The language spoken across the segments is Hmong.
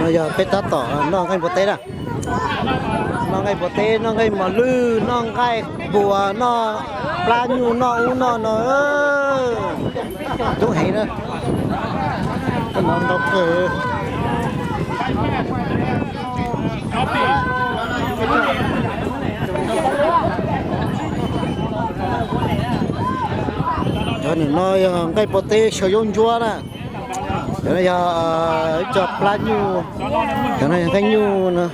No yog peb tab tom noj nqaij npua teb na. Noj nqaij npua teb, noj nqaij mos lwj, noj nqaij npua, noj plab nyuj, noj ub noj no. Coob heev na. Ntau kawg. Cov no yog nqaij npua teb xyaw zaub ntsuab na. Cov no yog ib co plab nyuj, cov no yog nqaij nyuj no.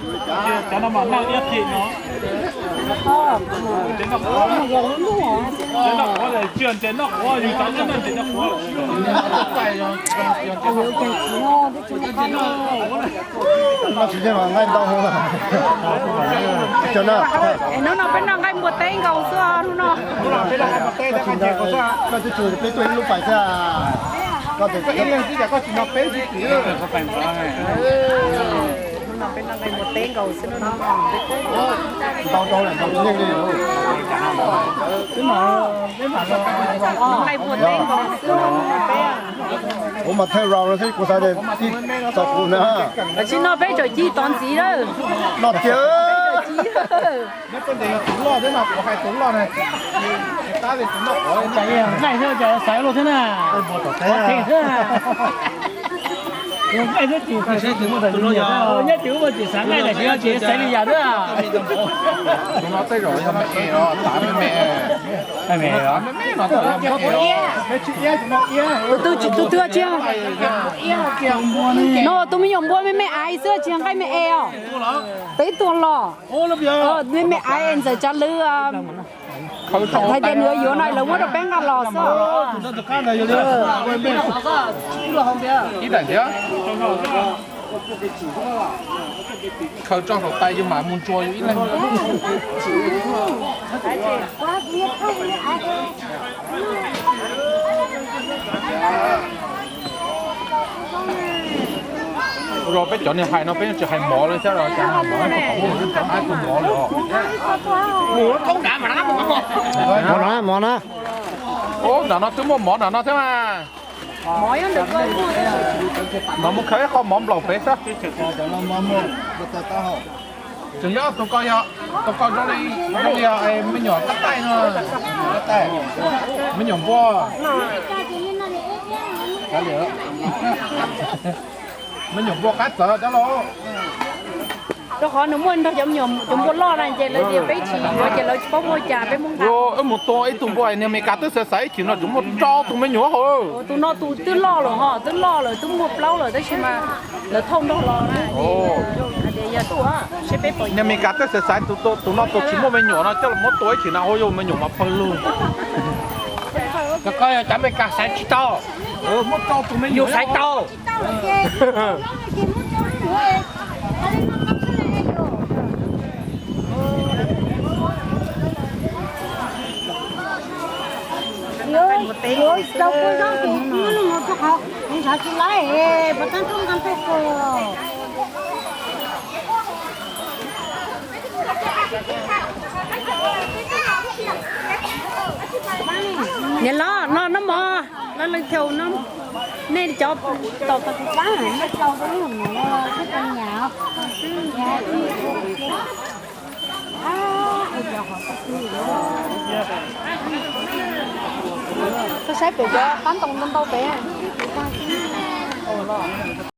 Hnub no peb noj nqaij npua teb nkaus xwb hnub no. Koj twb tsuas peb tuaj ib lub pais xwb. Koj ib leeg xwb cas koj tsis noj peb xwb. Hnub no peb noj nqaij npua teb nkaus xwb hnub no. Ntau rau lawm nkaus tsis yeej li. Nqaij npua teb nkaus xwb hnub no peb. Kuv mas thawj round no xwb kuv xav tias tib txog kuv na. Tam sim no peb tseem ci tod ntxiv lawm. Noj tiag. Nyob peb ntes yog tus loj thiab no, kuv hais tus loj na. Tab tus noj qhov nqaij thiab ces xaiv luaj thiab na. Qhov tseem xwb. Nqaij thiab tus nyob ces ua tsis xav nqaij tam sim no ces xaiv li yam xwb. Tus no tej zaum yog me es os, tav me me. Tus twg tsis, tus twg tsis, no tus me nyuam npua me me aiv xwb tsis yog nqaij me es os. Peb tuag los me me aiv ntxawm tsav lwm. Hais tias nws yuav no lawv muab rau peb nqa los xwb. Ib daim thiab. Khaws tso saum tais yus mam mus ntsuas yus ib leeg. Ua rau peb cov niag hais no peb tsis hais mov li thiab los cas hais mov, tus mov li os. Mov na, mov na. Ub, nram no twb muaj mov nram no thiab mas. Mas mus khaws ib qho mov nplaum pem xwb. Tseem nyob tus ko yog, tus ko zoo li, zoo li me nyuam qab taij no. Me nyuam npua. Me nyuam npua qab txawv cov los. Rau qhov nws muaj nrog cov me nyuam, cov npua loj na ces lawv tias peb tsis yuav ces lawv tsis paub muaj cas peb muab nqa. Wb mus tua ib tug npua niag Meskas twb xav xaiv ib chim no tseem muaj rau tus me nyuam hauv. Tus no tus twb loj lawm ho, twb loj lawm twb muaj plaub lawm tab sis mas lawv thauj nrog los na. Niag Meskas twb xav xaiv tus no tus tsis muaj me nyuam no coj los muab tua ib chim na ua yus me nyuam mas pawg lug. Cov ko yog cov Meskas xaiv tsis tau, yus xaiv tau. Niam los no noj mov, los leej thau no, nej cov tau tau tus pab nej tau tus no, tus nyam. Koj saib pem cov qab ntoo ntau ntau pem.